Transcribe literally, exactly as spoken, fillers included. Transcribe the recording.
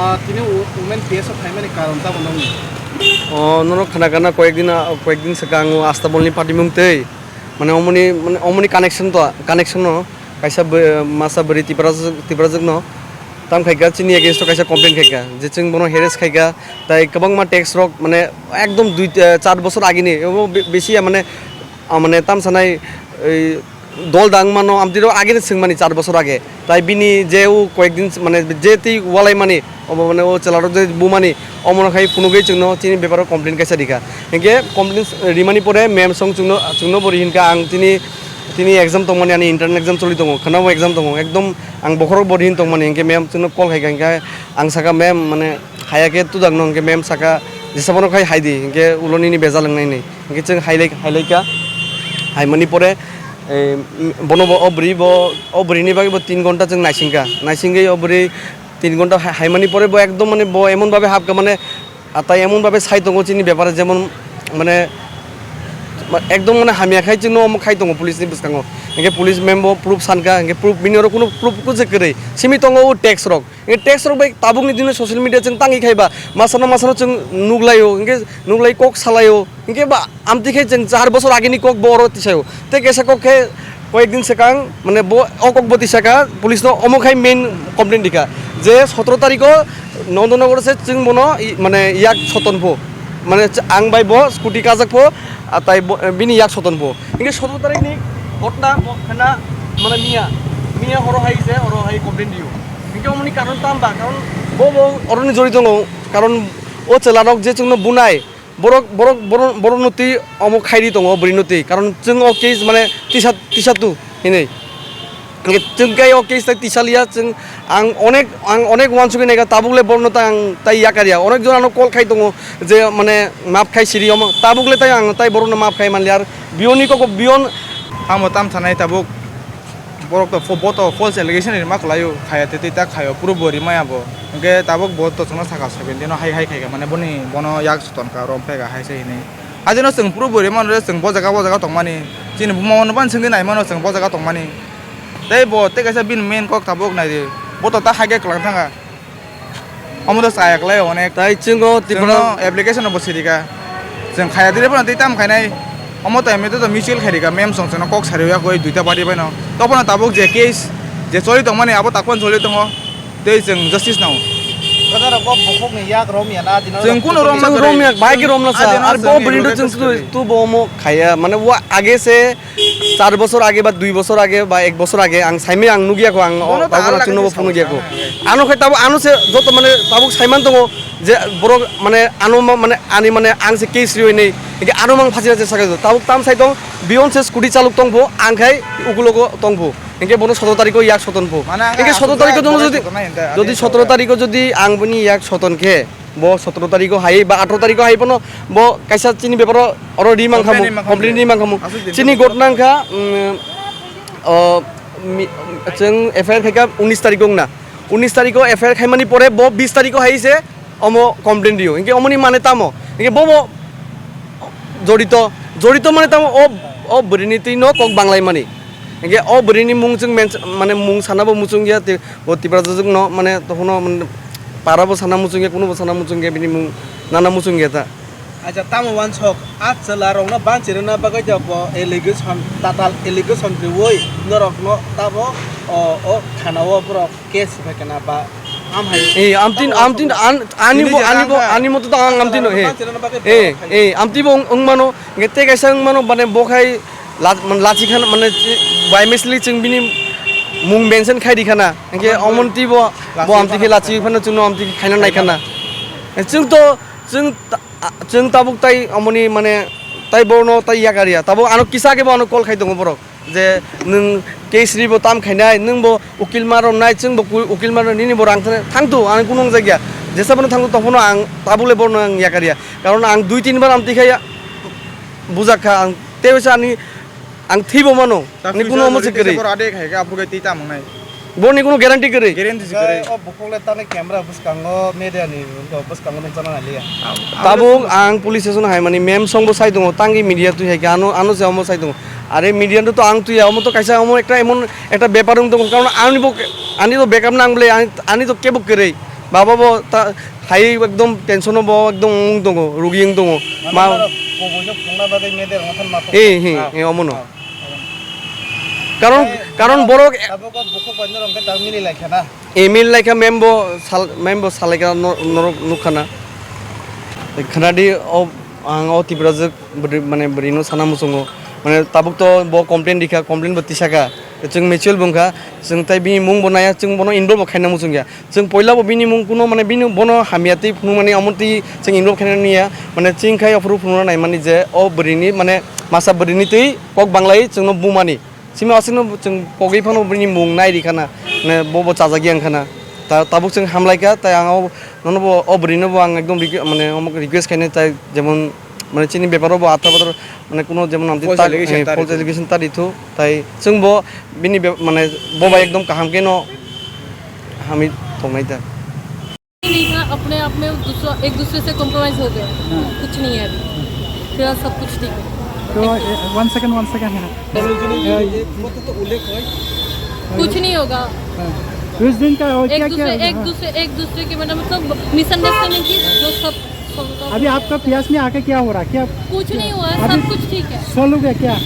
Ah, tini wo-, women P S o phaimani karon tamo nongni? O, norok khana kana koyek din, ah, koyek din swkang o Astabolni patimung tei, mane omoni, mane omoni connection to, connection no kaisa bw-, masa bwrwi Tiprajwk, Tiprajwk no tam khaika, chini against o kaisa complaint khaika, je chwng bono harass khaika, tai kwbangma text rok, mane ekdom dui, eh, char bosor agini, ebo be-, besi ya, mane, ah, mane tam sanai, ei, dol dang mano, amtwi rok agini swngmani char bosor age, tai bini je o koyek din, mane je twi walai mani, obo mane o chwla rok je bumani, omono khai phunugwi chwngno chini beparo complaint kaisa rikha, hinkhe complaint rimani pore ma'am song chwngno, chwngno bo ri hinkha ang tini, tini exam tongmani, ani internal exam choli tongo, khwnabo exam tongo, ekdom ang bokhorok bo ri hin tongmani, hinkhe ma'am chwngno call khaikha, hinkhe ang sakha, "Ma'am, mane haya khe tudakno," hinkhe ma'am sakha, "Jesa bono khai hai di, hinkhe ulo nini bejal wng nai ni." Hinkhe chwng hailai, hailaikha, haimani pore, eh, bono bo, o bwrwi bo, o bwrwini bagwi bo tin ghonta chwng naisingkha, naisingwi o bwrwi tin ghonta hai-, haimani pore bo ekdom mane bo emon bhabe hapkha, mane, ah, tai emon bhabe sai tongo chini bepare, jemon, mane, ma-, ekdom mane hamya khai chwngno omo khai tongo police ni bwskango. Hinkhe police ma'am bo proof sankha, hinkhe proof bini oro kunu proof kuje kwrwi simi tongo o text rok. Hinkhe text rok bai tabukni dino social media chwng tangwi khai ba, masano masano chwng nuglaio, hinkhe nuglai kok salaio, hinkhe ba amtwi khe chwng char bosor agini kok bo oro tisaio. Tei kaisa kok khe koyek din swkang, mane bo o kok bo tisakha, police no omo khai main complaint rikha je sotoro tarikho Nondonogoro se chwng bono i, mane yak soton pho, mane ch-, ang bai bo scooty kajak pho, ah, tai bo, bini yak soton pho. Hinkhe sotoro tarikni ghotna bo khna, mane miya, miya horo hai se oro hai complaint rio. Hinkhe omoni karon tam ba, karon bo, bo oroni jori tongo, karon o chwla rok je chwngno bunai, borok, borok, borok, borokno twi omo khairi tongo, bwrwino twi, karon chwng o case mane tisa, tisa tu hinwi. Hinkhe chwng khe o case tai tisa liya, chwng ang onek, ang onek uansugwi naikha, tabuk le borokno tai ang tai yakar ya, onek jon ano call khai tongo je mane maaf khai siri omo, tabuk le tai ang tai borokno maaf khai manliya, ar biyoni kok biyon. Tamo tam sanai tabuk. Borok to fo-, bo to false allegation ri ma kwlaio, khaya tei tei ta khaio, proof bo ri maya bo. Hinkhe tabuk bo to chwngno sakha seventeen o hai hai khaikha, mane boni bono yak soton kha, rom phaikha hai se hinwi. Ajino chwng proof bo ri mano je chwng bo jaga bo jaga tongmani. Chini buma mano ban chwngwi nai mano chwng bo jaga tongmani. Tei bo tei kaisa bini main kok tabuk nai di. Bo to ta hai khe kwlang thangkha. Omo to chaya kwlai onek. Tai chwng o Tipra chwngno application no bo sirika. Chwng khaya dire phano tei tam khainai. Omo to emni to mutual khairika, mem song chwngno kok sari ya koi duita party bai no. To phano tabuk je case je choli tongmani abo tak phano choli tongo. Tei chwng justice nao. Kwcharo bo bukhuk ni yak rom ya na dino. Chwng kuno rom na Chwng kwrwi. Rom ya, bai khe rom na sa. Adino Ar bo chwng bwrwi no chwng request tu, kwrwi. Tu bo omo khaya. Mane wa age se Char bosor age ba dui bosor age ba ek bosor age ang saimai ang nugya kho, ang Bono o ta tabuk alak chwngno bo khe phunugya kho. Sawi. Ano khe tabuk ano se joto mane tabuk saiman tongo je borok mane ano ma-, mane ani mane ang se case riwi nei. Hinkhe ano mang phasi phasi sakai tabuk tam sai tong biyon se scooty chaluk tong pho ang khai ukulogo tong pho. Hinkhe bono sotoro tarikho yak soton pho. Mane ang Hinkhe aswk sotoro tarikho bai jono borai jodi, sotonai hinta jodi ani sotoro sotoro. Tarikho jodi ang boni yak soton khe, Bo sotoro tarikho hai ba atharoh tarikho hai phano bo kaisa chini beparo oro ri mankhamu, complain ri mankhamu. Complain ri mankhamu. Aswk din Chini beparo. Ghotna wngkha, mm, o, mi-, chwng F I R khaikha unis tarikho wngna. Unis tarikho F I R khaimani pore bo bis tarikho hai se omo complain rio. Hinkhe omoni mane tamo? Hinkhe bo bo jorito, jorito mane tamo o, o bwrwini twi no kok banglaimani. Hinkhe o bwrwini mung chwng mens-, mane mung sana bo muchungya, te-, bo Tipra jajwkno mane tokhono mane para bo sana muchungya, kuno bo sana muchungya, bini mung nana muchungya ta. Acha, tamo wansok, a chwla rokno banchi rwna bagwi ta bo allegation, tatal allegation riwi norokno tamo o, o thana o borok case bai khna ba am hai. Eh, amtin, tamo amtin, wansok an-, ani bo, Bini ani bo, jaga ani moto ta ang amtin, eh. Banchi rwna bagwi Eh, borok hai. Eh, amti bo wng-, wngmano, hinkhe tei kaisa wngmano, mane bo khai La-, man lachi khan mane by mistake chwng bini mung mention khai di khana. Hinkhe Omonti. Omonti bo, bo Lachi amti khe phano lachi phano chwngno amti khe khaina nai khana. Chwng to, chwng ta-, a-, chwng tabuk tai omoni mane tai bono tai yakar ya. Tabuk ano kisa khe bo ano call khai tongo borok. Je nwng case ri bo tam khainai, nwng bo ukil ma romnai, chwng bo ku-, ukil ma nini bo rang thang, thang tu, ang kunu wngjakya. Jesa bono thang tu, tongphano ang tabuk le bono ang yakar ya. Karon ang dui tin bar amti khai ya. Bujak kha ang, tei waisa ani, ang thwibo mano, ani kuno omo se kwrwi. Boro ade khai khe aphuru khai twi tamo nai. Boni kuno guarantee kwrwi. Guarantee se kwrwi. O bukhuk le tani camera bwskango media ni bwskango nukjana nai liya. Tabuk ang police station hai mani mem song bo sai tongo, tangi media twi hai khe ano, ano se omo sai tongo. Are media to ang twi ya, omo to kaisa omo ekta emon ekta bepar wng tongo, karon ani bo, ani to backup nang bole, ani, ani to kebo kwrwi. Baba bo ta hai ekdom tension o bo ekdom wng tongo, rugi wng tongo. Ma Mane norok kubui no phunukna bagwi mede rwna phan ma phunuk. Eh, eh, Ah. eh, omono. Ah. Karon, Tei karon norok borok tabuk o bukhuk bai norok hwnkhe tabuk mili lai kha na? Eh, mili lai kha, mem bo sal-, mem bo salai kha no-, norok nuk kha na. Khna di o, ang o Tiprajwk bwrwi, mane bwrwi no sana muchungo. Mane tabuk to bo complain rikha, complain bo tisa kha. Chwng mutual bo wngkha, chwng tai bini mung bo naiya, chwng bono involve bo khaina muchung ya. Chwng poila bo bini mung kuno mane bini bono hamya twi phunukmani omo twi chwng involve khaina niya. Mane chwng khai ophuru phunukna naimani je o bwrwini mane masa bwrwini twi kok banglai chwngno bumani. Simi aswkno chwng pogwi phano bini mung nai rikha na. Mane bo bo chajak yang khana. Ta-, tabuk chwng hamlai kha, tai ang o, nono bo o bwrwino bo ang ekdom requ-, mane omo request khainai tai jemon mane chini beparo bo atra bator mane kuno jemon amtwi False ta, allegation eh, ta false rithu. Allegation ta rithu, tai chwng bo bini be-, mane bo bai ekdom kaham khe no hamwi tongnai ta. नहीं था, अपने आप में दूसरा, एक दूसरे से कॉम्प्रोमाइज हो गया। हाँ। कुछ नहीं है अभी, फिलहाल सब कुछ ठीक है। तो, ए, वन सेकंड, वन सेकंड है। कुछ नहीं होगा। हाँ। उस दिन का और एक क्या, क्या दूसरे, होगा? एक हाँ। दूसरे, एक दूसरे के मतलब, मतलब मिसअंडरस्टैंडिंग थी, जो सब सॉल्व अभी आपका पियास में आके क्या हो रहा? क्या कुछ नहीं हुआ, अभी सब कुछ ठीक है। सॉल्व हो गया क्या?